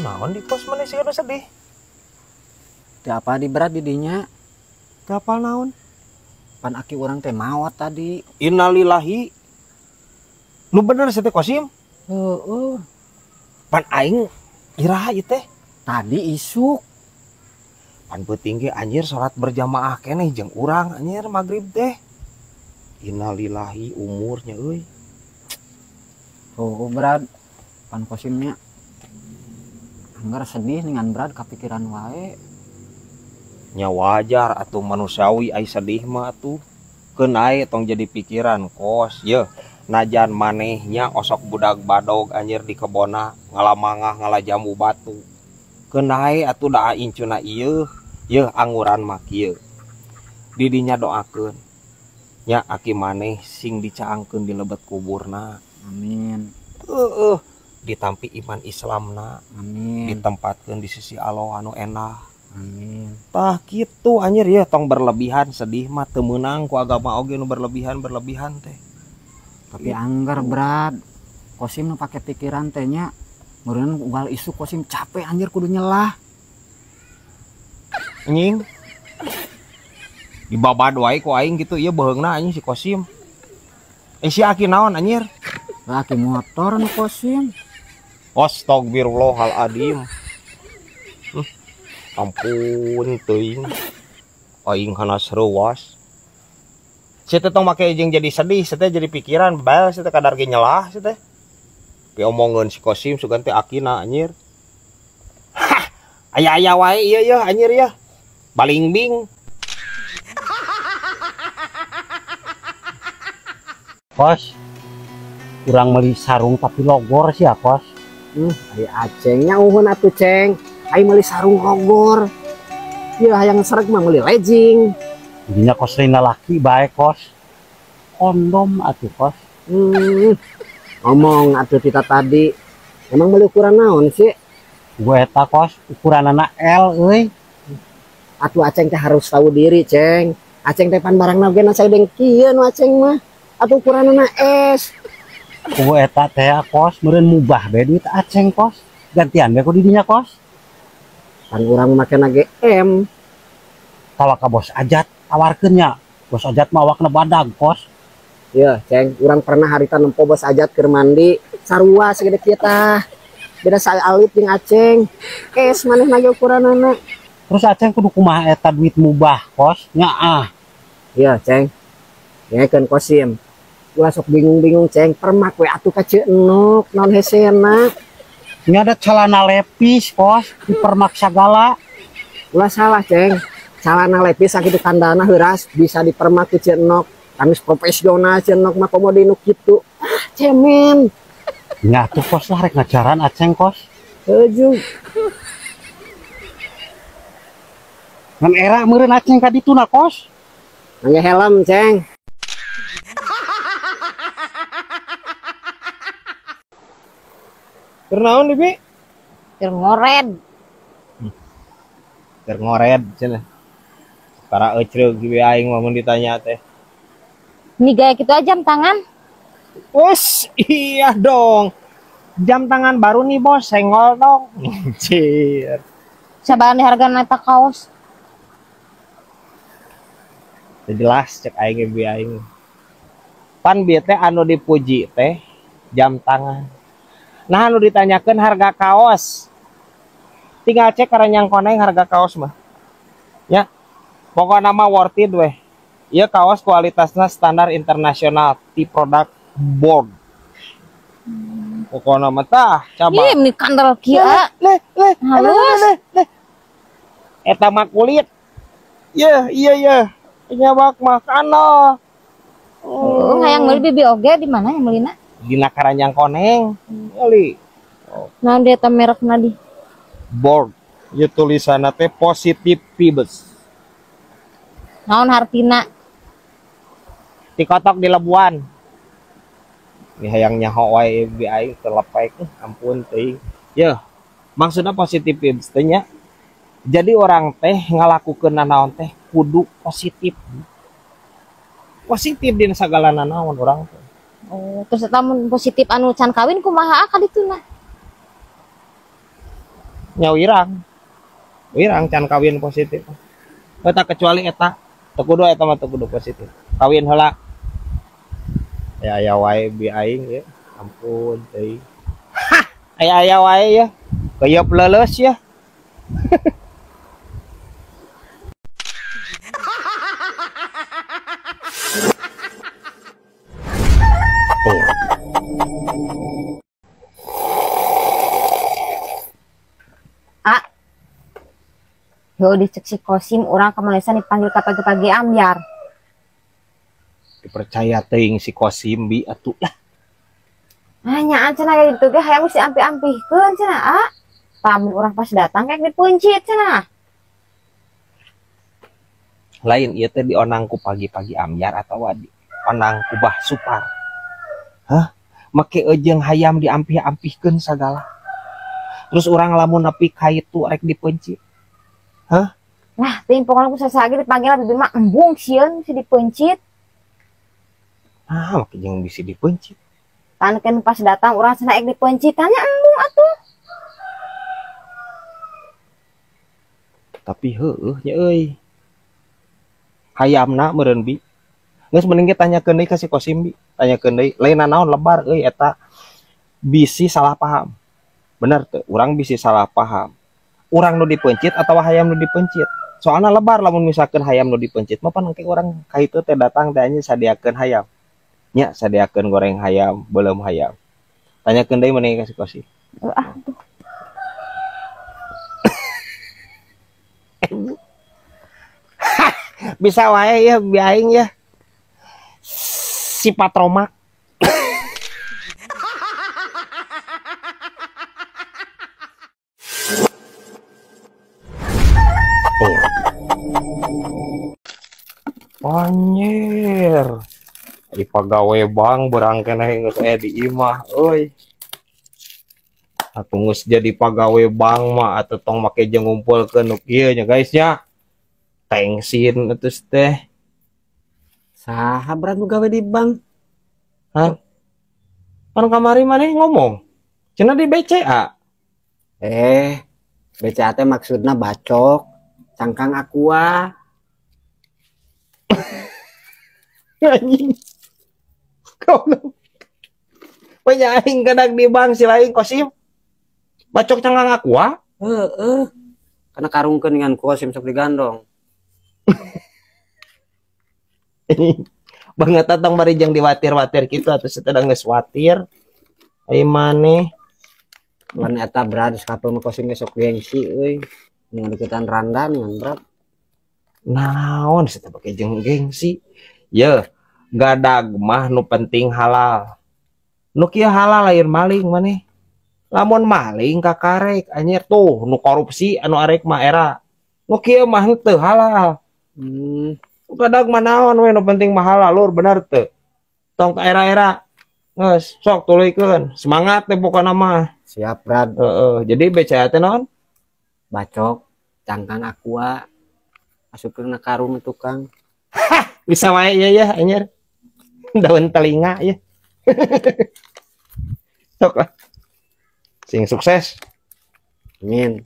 Kunaon di kos maneh sih anu sedih? Teu apa di berat di dinya. Teu apal naon? Pan aki urang teh maot tadi. Innalillahi. Nu bener sih teh Kosim? Heeh. Pan aing iraha ieu teh? Tadi isuk. Pan peuting ge anjir salat berjamaah keneh jeung urang anjir magrib teh. Innalillahi umurnya euy. Oh, berat. Pan Kosimnya. Anggar sedih dengan berat kapikiran wae. Nya wajar atuh manusiawi ai sedih mah atuh. Keun ae tong jadi pikiran kos ye. Najan manehnya osok budak badog anjir di kebona ngalamangah ngalajamu batu. Keun ae atuh da incuna ieu ye angguran mah kieu. Didinya doakeun. Nya aki maneh sing dicaangkeun di lebet kuburna. Amin. Heeh. Ditampi iman Islamna. Amin. Ditempatkeun di sisi Allah anu enak. Amin. Tah kitu anjir ya tong berlebihan sedih mah teu meunang ku agama oge nu berlebihan-berlebihan teh. Tapi anggar berat. Kosim nu pake pikiran teh nya meureun unggal isuk Kosim capek anjir kudu nyelah. Anjing. Dibabad wae ku aing kitu ieu beuheungna anjing si Kosim. Si aki naon anjir? Laki motor nu Kosim. Astagfirullahaladzim. Ampun teuing. Aing hanas reuas. Sia teh tong make jeung jadi sedih, sia teh jadi pikiran, bae sia teh kadar ge nyelah sia teh. Pi omongeun si Kosim sugan teh akina anjir. Hah, aya-aya wae ieu yeuh anjir yeuh. Balingbing. Kos, kurang meuli sarung tapi logor sih ya, Kos. Ai Acengnya uhun atuh Ceng. Ai meuli sarung logor. Ieu hayang sereg mah meuli legging. Jadinya kos lain lalaki bae kos. Kondom atuh kos. Ngomong atuh kita tadi. Emang meuli ukuran naon sih? Gue eta kos ukuranana L euy. Atuh Aceng teh harus tahu diri, Ceng. Aceng teh pan barangna oge na saeudeng kieu nu Aceng mah. Atuh ukuranana S. Kubu eta teh kos meureun mubah bae duit Aceng kos. Gantian bae ku di dinya kos. Pan urang make na ge M. Tawa ka bos Ajat tawarkeun nya. Bos Ajat mah awakna badag kos. Yeuh, Ceng, urang pernah harita nempo bos Ajat keur mandi, sarua sagede kieu tah. Beda saalit jeung Aceng. S manehna ge ukuranana. Terus Aceng kudu kumaha eta duit mubah kos? Nyaah. Yeuh, Ceng. Ngekeun Kosim. Ulah sok bingung-bingung Ceng, permak we atuh ka Ceuk Enok, naon hesena. Nya ada celana lepis kos, dipermak sagala. Ulah salah Ceng, celana lepis sakitu kandana heuras bisa dipermak ku Ceuk Enok. Kamis profesional Ceuk Enok mah komo di nu kitu. Ah, cemen. Nya atuh kos lah rek ngajaran Aceng kos. Heujuh. Ngan era meureun Aceng ka dituna kos. Ngangge helm Ceng. Keur naon Bibi? Keur ngored. Keur ngored cenah. Para ecreug bibi aing mah mun ditanya teh. Ini gaya gitu aja jam tangan. Wes, iya dong. Jam tangan baru nih bos, senggol dong. Anjir. Sabaran di harga eta kaos. Teu jelas cek aing bibi aing. Pan bieu teh anu dipuji teh jam tangan. Nah, anu ditanyakan harga kaos. Tinggal cek karanyang koneng harga kaos mah. Ya. Pokokna mah worth it weh. Ieu kaos kualitasna standar internasional ti produk board. Pokokna mah tah coba. Ih, ini kandel kieu. Leh, leh, halus. Leh, leh. Eta mah kulit. Ye, iya ye. Nyabak mah kana. Oh, hayang meuli bibi oge di mana yang meulina? Dina karanyang koneng. Meuli. Oh. Nah, dia eta merekna di board. Ieu tulisanna teh positive vibes. Naon hartina? Dikotok di Lebuan. Ini hayang nyaho wae bi aing telepek, ampun teuing. Yeuh, maksudna positive vibes teh nya. Jadi orang teh ngalakukeun nanaon teh kudu positif. Positif dina sagala nanaon urang teh. Oh, terus eta mun positif anu can kawin kumaha ka dituna? Nya wirang. Wirang can kawin positif. Eta kecuali eta teu kudu eta mah teu kudu positif. Kawin heula. Aya aya wae bi aing ye. Ampun teuing. Hah, aya aya wae ya. Keuyeub leuleus ya. Ah, yo dicek si Kosim urang ke Malaysia dipanggil ke pagi-pagi ambyar. Dipercaya teuing si Kosim bi atuh lah. Ah nyaan cenah kayak gitu ge hayang mesti ampih-ampihkeun cenah ah. Tamu urang pas datang kayak dipencit cenah. Lain ieu teh dionang ku pagi-pagi ambyar atawa dionang ku Bah Supar. Hah? Make eujeung hayam diampih-ampihkeun sagala. Terus urang lamun nepi ka itu rek dipencit. Hah? Lah, teuing pokona ku sasage dipanggil bibi mah embung sieun si dipencit. Ah, make jeung bisi dipencit. Tankeun pas datang urang cenah ek dipencit, tanya embung atuh. Tapi heueuh nya euy. Hayamna meureun bi. Geus mending ge tanyakeun deui ka si Kosim bi. Tanyakeun deui, lain naon lebar euy eta bisi salah paham. Bener teu, urang bisi salah paham. Urang nu dipencit atawa hayam nu dipencit. Soalna lebar lamun misalkeun hayam nu dipencit mah pan engke urang ka itu teh datang teh anjeun sadiakeun hayam. Nya sadiakeun goreng hayam, beuleum hayam. Tanyakeun deui mending ka si Kosim. Ah tuh. Bisa wae ya bi aing ya. Si Patromak. Anjir. Di pagawe bang berang keneh geus aya di imah euy. Atuh geus jadi pagawe bank mah atuh tong make jeung ngumpulkeun nu kieu nya guys nya. Tengsin atuh teh. Saha berat nu gawe di bank? Hah? Kan kamari maneh ngomong. Cenah di BCA. BCA teh maksudna bacok, cangkang aqua. Anjing. Goblok. Banyak aing kadak di bank si lain Kosim. Bacok cangkang aqua? Heeh. Karena karungkeun dengan Kosim sok digandong. Banget tong bari jeung diwatir-watir kitu atuh sedang geus watir. Ai maneh. Pan eta berat kapal mah Kosim ge sok gengsi euy. Dengan deketan randan ngan berat. Naon sih teh pake jeung gengsi. Ye, gadag mah nu penting halal. Nu kieu halal lain maling maneh. Lamun maling kakarek anjir tuh nu korupsi anu arek mah era. Nu kieu mah henteu halal. Gadag mah naon we nu penting mah halal lur bener teu. Tong ka era-era. Geus sok tuluykeun. Semangat teh pokona mah. Siap, Brad. Heeh, jadi BCA teh naon? Bacok, cangkang aqua. Asupkeun na karung tukang. Hah, bisa wae ya ya anjir. Daun telinga ya. Sok lah. Sing sukses. Amin.